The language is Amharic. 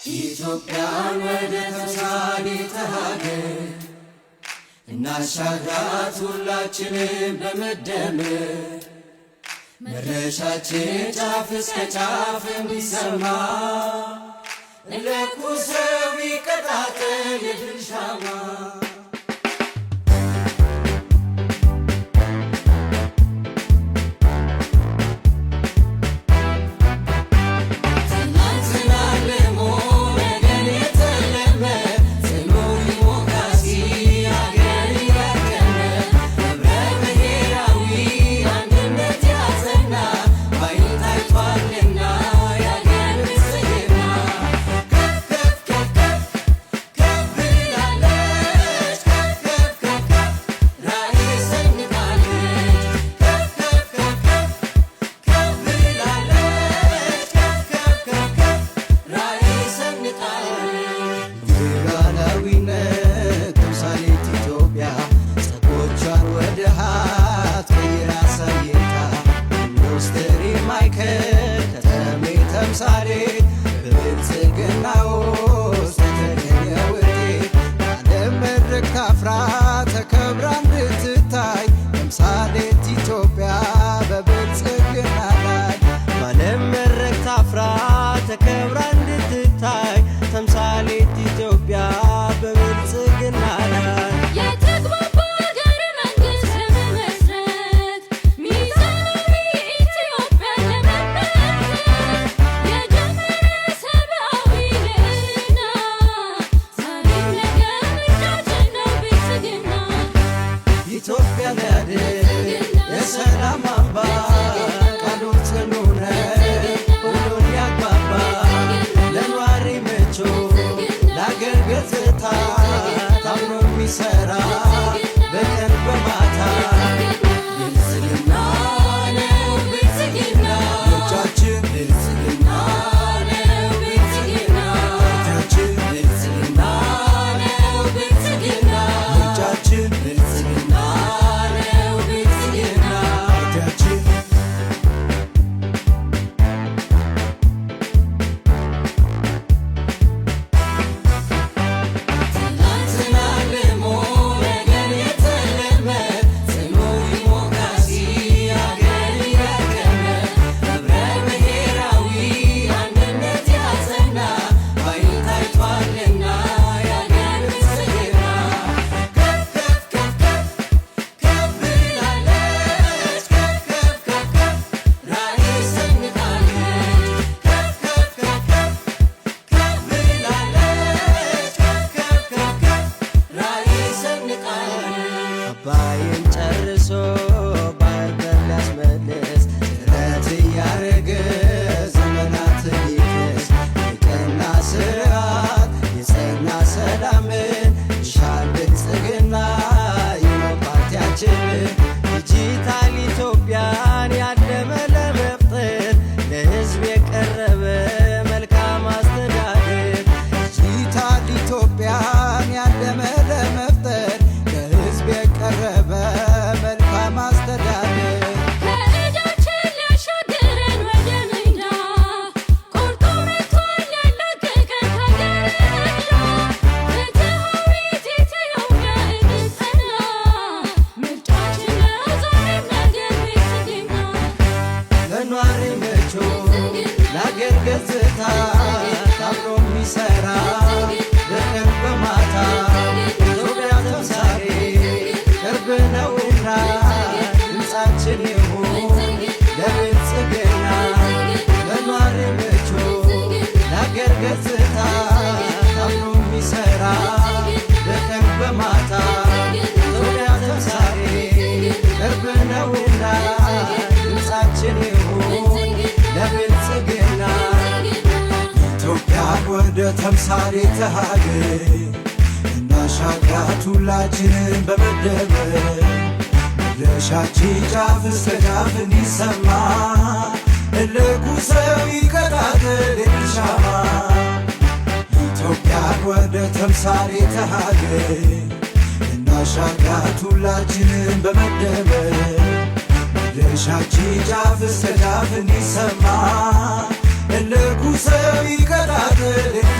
ኢትዮጵያን ወደ ተምሳሌተ ሀገር እናሻግራት ሁላችንም በመደመር፣ መድረሻችን ጫፍ እስከ ጫፍ እንዲሰማ እንለኩሰው ይቀጣጠል የድል ሻማ። ትናንትና አልሞ ነገን የተለመ፣ ጽኑ ዲሞክራሲ አገር ያቀመ፣ ህብረ ብሔራዊ አንድነት ያጸና፣ ባይን ታይቷልና የአገር ብልጽግና። ከፍ ከፍ ከፍ ከፍ ከፍ ብላለች፣ ከፍ ከፍ ከፍ ከፍ ራዕይ ሰንቃለች። ከፍ ከፍ ከፍ ከፍ ከፍ ብላለች፣ ከፍ ከፍ ከፍ ከፍ ራዕይ ሰንቃለች። የሉዓላዊነት ተምሳሌት ኢትዮጵያ ጸጎቿን ወደ ሀብት ቀይራ አሳይታ፣ ኢንዱስትሪ ማዕከል ከተሜ ተምሳሌት፣ በብልጽግና ውስጥ የተገኘ ውጤት፣ በዓለም መድረክ ታፍራ ተከብራ እንድትታይ፣ ተምሳሌት ኢትዮጵያ በብልጽግና ላይ። በዓለም መድረክ ታፍራ ተከብራ እንድትታይ፣ ተምሳሌት ኢትዮጵያ በብልጽግና ላይ። የተግባባ ሀገረ መንግስት ለመመስረት፣ ሚዛናዊ ኢትዮጵያን ለመመልከት የጀመረ ሰብአዊ ልዕልና፣ ዛሬም ነገም ምርጫችን ነው ብልጽግና። ኢትዮጵያን ያድን የሰላም አምባ፣ ቃሉ ጽኑ ነው ሁሉን ያግባባ፣ ለኗሪ ምቹ ለአገር ገጽታ፣ ታምኖ የሚሰራ በቀን በማታ። ብልጽግና ነው ብልጽግና። ምርጫችን ብልጽግና ነው ብልጽግና። ፓርቲያችን ብልጽግና ነው ብልጽግና። ምርጫችን ብልጽግና ነው ብልጽግና። ፓርቲያችን። ትናንትና አልሞ ነገን የተለመ፣ ጽኑ ዲሞክራሲ አገር ያቀመ፣ ህብረ ብሔራዊ አንድነት ያጸና፣ ባይን ታይቷልና የአገር ብልጽግና። ከፍ ከፍ ከፍ ከፍ ከፍ ብላለች፣ ከፍ ከፍ ከፍ ከፍ ራዕይ ሰንቃለች። ከፍ ከፍ ከፍ ከፍ ከፍ ብላለች፣ ከፍ ከፍ ከፍ ከፍ ራዕይ ሰንቃለች። አባይን ጨርሶ ባህር በር ሊያስመልስ ጥረት እያረገ ዘመናትን ሊክስ፣ የቀና ስርዓት የጸና ሰላምን ይሻል ብልጽግና ይኸው ፓርቲያችን። ዲጂታል ኢትዮጵያን ያለመ ለመፍጠር፣ ለሕዝብ የቀረበ መልካም አስተዳደር። ዲጂታል ኢትዮጵያን ያለመ ለመፍጠር፣ ለሕዝብ የቀረበ መልካም አስተዳደር። ከዕዳችን ሊያሻግረን ወደ ምንዳ፣ ቆርጦ መጥቷል ሊያላቅቀን ከሀገር ዕዳ። ፍትሃዊት ኢትዮጵያ እንድትጸና፣ ምርጫችን ነው ዛሬም ነገም ብልጽግና። ለኗሪ ምቹ ለአገር ገጽታ፣ ታምኖ የሚሰራ በቀን በማታ፣ ኢትዮጵያ ተምሳሌ ቅርብ ነውና ድምፃችን ይሁን ለብልጽግና። ለኗሪ ምቹ ለአገር ገጽታ፣ ታምኖ የሚሰራ በቀን በማታ፣ ኢትዮጵያ ተምሳሌ ቅርብ ነውና ድምፃችን ይሁን ለብልጽግና። ኢትዮጵያን ወደ ተምሳሌተ ሀገር እናሻግራት ሁላችንም በመደመር፣ መድረሻችን ጫፍ እስከ ጫፍ እንዲሰማ እልኩ ሰው ይቀጣጠል የድል ሻማ። ኢትዮጵያን ወደ ተምሳሌተ ሀገር እናሻግራት ሁላችንም በመደመር፣ መድረሻችን ጫፍ እስከ ጫፍ እንዲሰማ እልኩ ሰው ይቀጣጠል የድል